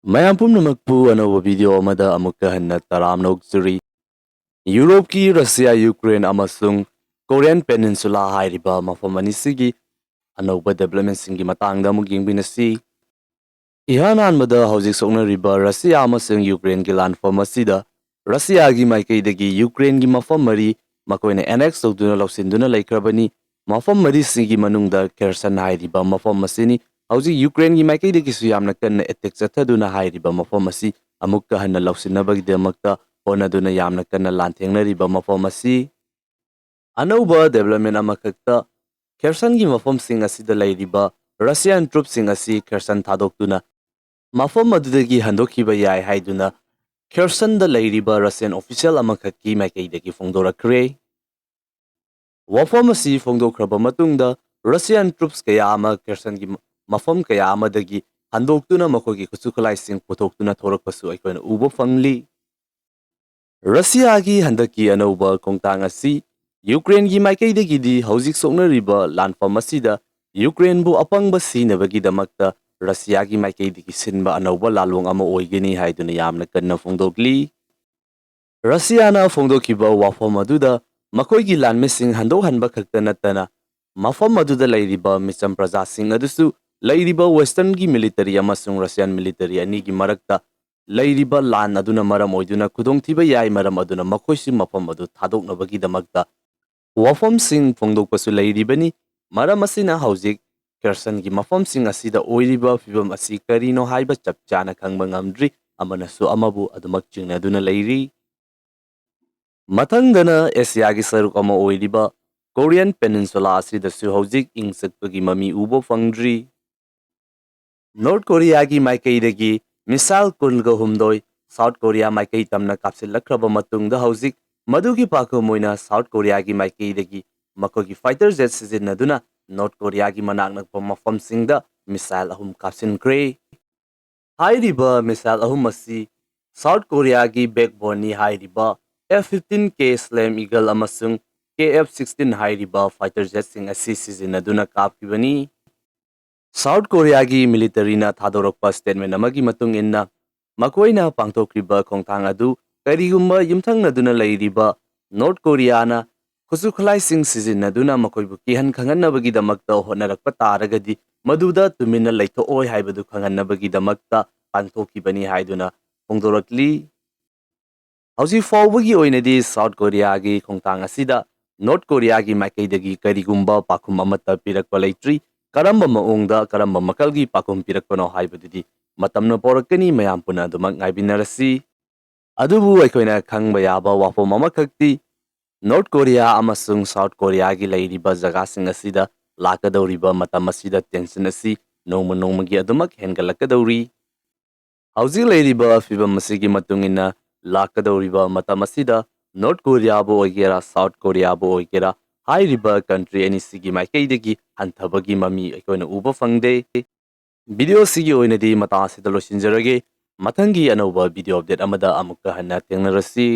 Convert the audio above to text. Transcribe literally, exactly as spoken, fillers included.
ꯃꯌꯥꯝ ꯄꯨꯝꯅꯃꯛꯄꯨ ꯑꯅꯧꯕ ꯚꯤꯗꯤꯑꯣ ꯑꯃꯗ ꯑꯃꯨꯛꯀ ꯍꯟꯅ ꯇꯔꯥꯝꯅ ꯑꯣꯛꯆꯔꯤ꯫ ꯌꯨꯔꯣꯞꯀꯤ ꯔꯁꯤꯌꯥ, ꯌꯨꯀ꯭ꯔꯦꯟ ꯑꯃꯁꯨꯡ ꯀꯣꯔꯤꯌꯟ ꯄꯦꯅꯤꯟꯁꯨꯂꯥ ꯍꯥꯏꯔꯤꯕ ꯃꯐꯝ ꯑꯅꯤꯁꯤꯒꯤ ꯑꯅꯧꯕ ꯗꯦꯕꯂꯞꯃꯦꯟꯁꯤꯡꯒꯤ ꯃꯇꯥꯡꯗ ꯑꯃꯨꯛ ꯌꯦꯡꯃꯤꯟꯅꯁꯤ꯫ ꯏꯍꯥꯟ ꯍꯥꯟꯕꯗ ꯍꯧꯖꯤꯛ ꯁꯣꯛꯅꯔꯤꯕ ꯔꯁꯤꯌꯥ ꯑꯃꯁꯨꯡ ꯌꯨꯀ꯭ꯔꯦꯟꯒꯤ ꯂꯥꯟꯐꯝ ꯑꯁꯤꯗ ꯔꯁꯤꯌꯥꯒꯤ ꯃꯥꯏꯀꯩꯗꯒꯤ ꯌꯨꯀ꯭ꯔꯦꯟꯒꯤ ꯃꯐꯝ ꯃꯔꯤ ꯃꯈꯣꯏꯅ ꯑꯦꯅꯦꯛꯁ ꯇꯧꯗꯨꯅ ꯂꯧꯁꯤꯟꯗꯨꯅ ꯂꯩꯈ꯭ꯔꯕꯅꯤ꯫ ꯃꯐꯝ ꯃꯔꯤꯁꯤꯒꯤ ꯃꯅꯨꯡꯗ ꯈꯦꯔꯁꯟ ꯍꯥꯏꯔꯤꯕ ꯃꯐꯝ ꯑꯁꯤꯅꯤ꯫ ꯍꯧꯖꯤꯛ ꯌꯨꯀ꯭ꯔꯦꯟꯒꯤ ꯃꯥꯏꯀꯩꯗꯒꯤꯁꯨ ꯌꯥꯝꯅ ꯀꯟꯅ ꯑꯦꯇꯦꯛ ꯆꯠꯊꯗꯨꯅ ꯍꯥꯏꯔꯤꯕ ꯃꯐꯝ ꯑꯁꯤ ꯑꯃꯨꯛꯀ ꯍꯟꯅ ꯂꯧꯁꯤꯟꯅꯕꯒꯤꯗꯃꯛꯇ ꯍꯣꯠꯅꯗꯨꯅ ꯌꯥꯝꯅ ꯀꯟꯅ ꯂꯥꯟꯊꯦꯡꯅꯔꯤꯕ ꯃꯐꯝ ꯑꯁꯤ꯫ ꯑꯅꯧꯕ ꯗꯦꯕꯂꯞꯃꯦꯟ ꯑꯃꯈꯛꯇ, ꯈꯦꯔꯁꯟꯒꯤ ꯃꯐꯝꯁꯤꯡ ꯑꯁꯤꯗ ꯂꯩꯔꯤꯕ ꯔꯁꯤꯌꯥꯟ ꯇ꯭ꯔꯨꯞꯁꯤꯡ ꯑꯁꯤ ꯈꯦꯔꯁꯟ ꯊꯥꯗꯣꯛꯇꯨꯅ ꯃꯐꯝ ꯑꯗꯨꯗꯒꯤ ꯍꯟꯗꯣꯛꯈꯤꯕ ꯌꯥꯏ ꯍꯥꯏꯗꯨꯅ ꯈꯦꯔꯁꯟꯗ ꯂꯩꯔꯤꯕ ꯔꯁꯤꯌꯥꯟ ꯑꯣꯐꯤꯁꯤꯌꯦꯜ ꯑꯃꯈꯛꯀꯤ ꯃꯥꯏꯀꯩꯗꯒꯤ ꯐꯣꯡꯗꯣꯔꯛꯈ꯭ꯔꯦ꯫ ꯋꯥꯐꯝ ꯑꯁꯤ ꯐꯣꯡꯗꯣꯛꯈ꯭ꯔꯕ ꯃꯇꯨꯡꯗ ꯔꯁꯤꯌꯥꯟ ꯇ꯭ꯔꯨꯞꯁ ꯀꯌꯥ ꯑꯃ ꯈꯦꯔꯁꯟꯒꯤ ꯃ-, ꯃꯐꯝ ꯀꯌꯥ ꯑꯃꯗꯒꯤ ꯍꯟꯗꯣꯛꯇꯨꯅ ꯃꯈꯣꯏꯒꯤ ꯈꯨꯠꯁꯨ ꯈꯨꯠꯂꯥꯏꯁꯤꯡ ꯄꯨꯊꯣꯛꯇꯨꯅ ꯊꯣꯔꯛꯄꯁꯨ ꯑꯩꯈꯣꯏꯅ ꯎꯕ ꯐꯪꯂꯤ꯫ ꯔꯁꯤꯌꯥꯒꯤ ꯍꯟꯗꯛꯀꯤ ꯑꯅꯧꯕ ꯈꯣꯡꯊꯥꯡ ꯑꯁꯤ ꯌꯨꯀ꯭ꯔꯦꯟꯒꯤ ꯃꯥꯏꯀꯩꯗꯒꯤꯗꯤ ꯍꯧꯖꯤꯛ ꯁꯣꯛꯅꯔꯤꯕ ꯂꯥꯟꯐꯝ ꯑꯁꯤꯗ ꯌꯨꯀ꯭ꯔꯦꯟꯕꯨ ꯑꯄꯪꯕ ꯁꯤꯅꯕꯒꯤꯗꯃꯛꯇ ꯔꯁꯤꯌꯥꯒꯤ ꯃꯥꯏꯀꯩꯗꯒꯤ ꯁꯤꯟꯕ ꯑꯅꯧꯕ ꯂꯥꯜꯂꯣꯡ ꯑꯃ ꯑꯣꯏꯒꯅꯤ ꯍꯥꯏꯗꯨꯅ ꯌꯥꯝꯅ ꯀꯟꯅ ꯐꯣꯡꯗꯣꯛꯂꯤ꯫ ꯔꯁꯤꯌꯥꯅ ꯐꯣꯡꯗꯣꯛꯈꯤꯕ ꯋꯥꯐꯝ ꯑꯗꯨꯗ ꯃꯈꯣꯏꯒꯤ ꯂꯥꯟꯃꯤꯁꯤꯡ ꯍꯟꯗꯣꯛꯍꯟꯕ ꯈꯛꯇ ꯅꯠꯇꯅ ꯃꯐꯝ ꯑꯗꯨꯗ ꯂꯩꯔꯤꯕ ꯃꯤꯆꯝ ꯄ꯭ꯔꯖꯥꯁꯤꯡ ꯑꯗꯨꯁꯨ ꯂꯩꯔꯤꯕ ꯋꯦꯁꯇꯔꯟꯒꯤ ꯃꯤꯂꯤꯇꯔꯤ ꯑꯃꯁꯨꯡ ꯔꯁꯤꯌꯥꯟ ꯃꯤꯂꯤꯇꯔꯤ ꯑꯅꯤꯒꯤ ꯃꯔꯛꯇ ꯂꯩꯔꯤꯕ ꯂꯥꯟ ꯑꯗꯨꯅ ꯃꯔꯝ ꯑꯣꯏꯗꯨꯅ ꯈꯨꯗꯣꯡꯊꯤꯕ ꯌꯥꯏ, ꯃꯔꯝ ꯑꯗꯨꯅ ꯃꯈꯣꯏꯁꯨ ꯃꯐꯝ ꯑꯗꯨ ꯊꯥꯗꯣꯛꯅꯕꯒꯤꯗꯃꯛꯇ ꯋꯥꯐꯝꯁꯤꯡ ꯐꯣꯡꯗꯣꯛꯄꯁꯨ ꯂꯩꯔꯤꯕꯅꯤ꯫ ꯃꯔꯝ ꯑꯁꯤꯅ ꯍꯧꯖꯤꯛ ꯈꯦꯔꯁꯟꯒꯤ ꯃꯐꯝꯁꯤꯡ ꯑꯁꯤꯗ ꯑꯣꯏꯔꯤꯕ ꯐꯤꯚꯝ ꯑꯁꯤ ꯀꯔꯤꯅꯣ ꯍꯥꯏꯕ ꯆꯞ ꯆꯥꯅ ꯈꯪꯕ ꯉꯝꯗ꯭ꯔꯤ, ꯑꯃꯅꯁꯨ ꯑꯃꯕꯨ ꯑꯗꯨꯃꯛ ꯆꯤꯡꯅꯗꯨꯅ ꯂꯩꯔꯤ꯫ ꯃꯊꯪꯗꯅ ꯑꯦꯁꯤꯌꯥꯒꯤ ꯁꯔꯨꯛ ꯑꯃ ꯑꯣꯏꯔꯤꯕ ꯀꯣꯔꯤꯌꯟ ꯄꯦꯅꯤꯟꯁꯨꯂꯥ ꯑꯁꯤꯗꯁꯨ ꯍꯧꯖꯤꯛ ꯏꯪ ꯆꯠꯄꯒꯤ ꯃꯃꯤ ꯎꯕ ꯐꯪꯗ꯭ꯔꯤ꯫ ꯅꯣꯔꯠ ꯀꯣꯔꯤꯌꯥꯒꯤ ꯃꯥꯏꯀꯩꯗꯒꯤ ꯃꯤꯁꯥꯏꯜ ꯀꯨꯟꯒ ꯍꯨꯝꯗꯣꯏ ꯁꯥꯎꯠ ꯀꯣꯔꯤꯌꯥ ꯃꯥꯏꯀꯩ ꯇꯝꯅ ꯀꯥꯞꯁꯤꯜꯂꯛꯈ꯭ꯔꯕ ꯃꯇꯨꯡꯗ ꯍꯧꯖꯤꯛ ꯃꯗꯨꯒꯤ ꯄꯥꯈꯨꯝ ꯑꯣꯏꯅ ꯁꯥꯎꯠ ꯀꯣꯔꯤꯌꯥꯒꯤ ꯃꯥꯏꯀꯩꯗꯒꯤ ꯃꯈꯣꯏꯒꯤ ꯐꯥꯏꯇꯔ ꯖꯦꯠ ꯁꯤꯖꯤꯟꯅꯗꯨꯅ ꯅꯣꯔꯠ ꯀꯣꯔꯤꯌꯥꯒꯤ ꯃꯅꯥꯛ ꯅꯛꯄ ꯃꯐꯝꯁꯤꯡꯗ ꯃꯤꯁꯥꯏꯜ ꯑꯍꯨꯝ ꯀꯥꯞꯁꯤꯟꯈ꯭ꯔꯦ꯫ ꯍꯥꯏꯔꯤꯕ ꯃꯤꯁꯥꯏꯜ ꯑꯍꯨꯝ ꯑꯁꯤ ꯁꯥꯎꯠ ꯀꯣꯔꯤꯌꯥꯒꯤ ꯕꯦꯛꯕꯣꯟꯅꯤ ꯍꯥꯏꯔꯤꯕ ꯑꯦꯐ ꯐꯤꯐꯇꯤꯟ ꯀꯦ ꯁ꯭ꯂꯦꯝ ꯏꯒꯜ ꯑꯃꯁꯨꯡ ꯀꯦ ꯑꯦꯐ ꯁꯤꯛꯁꯇꯤꯟ ꯍꯥꯏꯔꯤꯕ ꯐꯥꯏꯇꯔ ꯖꯦꯠꯁꯤꯡ ꯑꯁꯤ ꯁꯤꯖꯤꯟꯅꯗꯨꯅ ꯀꯥꯞꯈꯤꯕꯅꯤ꯫ ꯁꯥꯎꯠ ꯀꯣꯔꯤꯌꯥꯒꯤ ꯃꯤꯂꯤꯇꯔꯤꯅ ꯊꯥꯗꯣꯔꯛꯄ ꯁ꯭ꯇꯦꯠꯃꯦꯟ ꯑꯃꯒꯤ ꯃꯇꯨꯡ ꯏꯟꯅ, ꯃꯈꯣꯏꯅ ꯄꯥꯡꯊꯣꯛꯈ꯭ꯔꯤꯕ ꯈꯣꯡꯊꯥꯡ ꯑꯗꯨ ꯀꯔꯤꯒꯨꯝꯕ ꯌꯨꯝꯊꯪꯅꯗꯨꯅ ꯂꯩꯔꯤꯕ ꯅꯣꯔꯠ ꯀꯣꯔꯤꯌꯥꯅ ꯈꯨꯠꯁꯨ ꯈꯨꯠꯂꯥꯏꯁꯤꯡ ꯁꯤꯖꯤꯟꯅꯗꯨꯅ ꯃꯈꯣꯏꯕꯨ ꯀꯤꯍꯟ ꯈꯪꯍꯟꯅꯕꯒꯤꯗꯃꯛꯇ ꯍꯣꯠꯅꯔꯛꯄ ꯇꯥꯔꯒꯗꯤ, ꯃꯗꯨꯗ ꯇꯨꯃꯤꯟꯅ ꯂꯩꯊꯣꯛꯑꯣꯏ ꯍꯥꯏꯕꯗꯨ ꯈꯪꯍꯟꯅꯕꯒꯤꯗꯃꯛꯇ ꯄꯥꯡꯊꯣꯛꯈꯤꯕꯅꯤ ꯍꯥꯏꯗꯨꯅ ꯐꯣꯡꯗꯣꯔꯛꯂꯤ꯫ ꯍꯧꯖꯤꯛ ꯐꯥꯎꯕꯒꯤ ꯑꯣꯏꯅꯗꯤ ꯁꯥꯎꯠ ꯀꯣꯔꯤꯌꯥꯒꯤ ꯈꯣꯡꯊꯥꯡ ꯑꯁꯤꯗ ꯅꯣꯔꯠ ꯀꯣꯔꯤꯌꯥꯒꯤ ꯃꯥꯏꯀꯩꯗꯒꯤ ꯀꯔꯤꯒꯨꯝꯕ ꯄꯥꯎꯈꯨꯝ ꯑꯃꯠꯇ ꯄꯤꯔꯛꯄ ꯂꯩꯇ꯭ꯔꯤ꯫ ꯀꯔꯝꯕ ꯃꯑꯣꯡꯗ, ꯀꯔꯝꯕ ꯃꯈꯜꯒꯤ ꯄꯥꯎꯈꯨꯝ ꯄꯤꯔꯛꯄꯅꯣ ꯍꯥꯏꯕꯗꯨꯗꯤ ꯃꯇꯝꯅ ꯄꯣꯔꯛꯀꯅꯤ, ꯃꯌꯥꯝ ꯄꯨꯟꯅ ꯑꯗꯨꯃꯛ ꯉꯥꯏꯃꯤꯟꯅꯔꯁꯤ꯫ ꯑꯗꯨꯕꯨ ꯑꯩꯈꯣꯏꯅ ꯈꯪꯕ ꯌꯥꯕ ꯋꯥꯐꯝ ꯑꯃꯈꯛꯇꯤ, ꯅꯣꯔꯠ ꯀꯣꯔꯤꯌꯥ ꯑꯃꯁꯨꯡ ꯁꯥꯎꯠ ꯀꯣꯔꯤꯌꯥꯒꯤ ꯂꯩꯔꯤꯕ ꯖꯒꯥꯁꯤꯡ ꯑꯁꯤꯗ ꯂꯥꯛꯀꯗꯧꯔꯤꯕ ꯃꯇꯝ ꯑꯁꯤꯗ ꯇꯦꯟꯁꯟ ꯑꯁꯤ ꯅꯣꯡꯃ ꯅꯣꯡꯃꯒꯤ ꯑꯗꯨꯃꯛ ꯍꯦꯟꯒꯠꯂꯛꯀꯗꯧꯔꯤ꯫ ꯍꯧꯖꯤꯛ ꯂꯩꯔꯤꯕ ꯐꯤꯕꯝ ꯑꯁꯤꯒꯤ ꯃꯇꯨꯡ ꯏꯟꯅ ꯂꯥꯛꯀꯗꯧꯔꯤꯕ ꯃꯇꯝ ꯑꯁꯤꯗ ꯅꯣꯔꯠ ꯀꯣꯔꯤꯌꯥꯕꯨ ꯑꯣꯏꯒꯦꯔꯥ, ꯁꯥꯎꯠ ꯀꯣꯔꯤꯌꯥꯕꯨ ꯑꯣꯏꯒꯦꯔꯥ, ꯍꯥꯏꯔꯤꯕ ꯀꯟꯇ꯭ꯔꯤ ꯑꯅꯤꯁꯤꯒꯤ ꯃꯥꯏꯀꯩꯗꯒꯤ ꯍꯟꯊꯕꯒꯤ ꯃꯃꯤ ꯑꯩꯈꯣꯏꯅ ꯎꯕ ꯐꯪꯗꯦ꯫ ꯚꯤꯗꯤꯑꯣ ꯑꯁꯤꯒꯤ ꯑꯣꯏꯅꯗꯤ ꯃꯇꯥꯡ ꯑꯁꯤꯗ ꯂꯣꯏꯁꯤꯟꯖꯔꯒꯦ꯫ ꯃꯊꯪꯒꯤ ꯑꯅꯧꯕ ꯚꯤꯗꯤꯑꯣ ꯑꯞꯗꯦꯠ ꯑꯃꯗ ꯑꯃꯨꯛꯀ ꯍꯟꯅ ꯊꯦꯡꯅꯔꯁꯤ꯫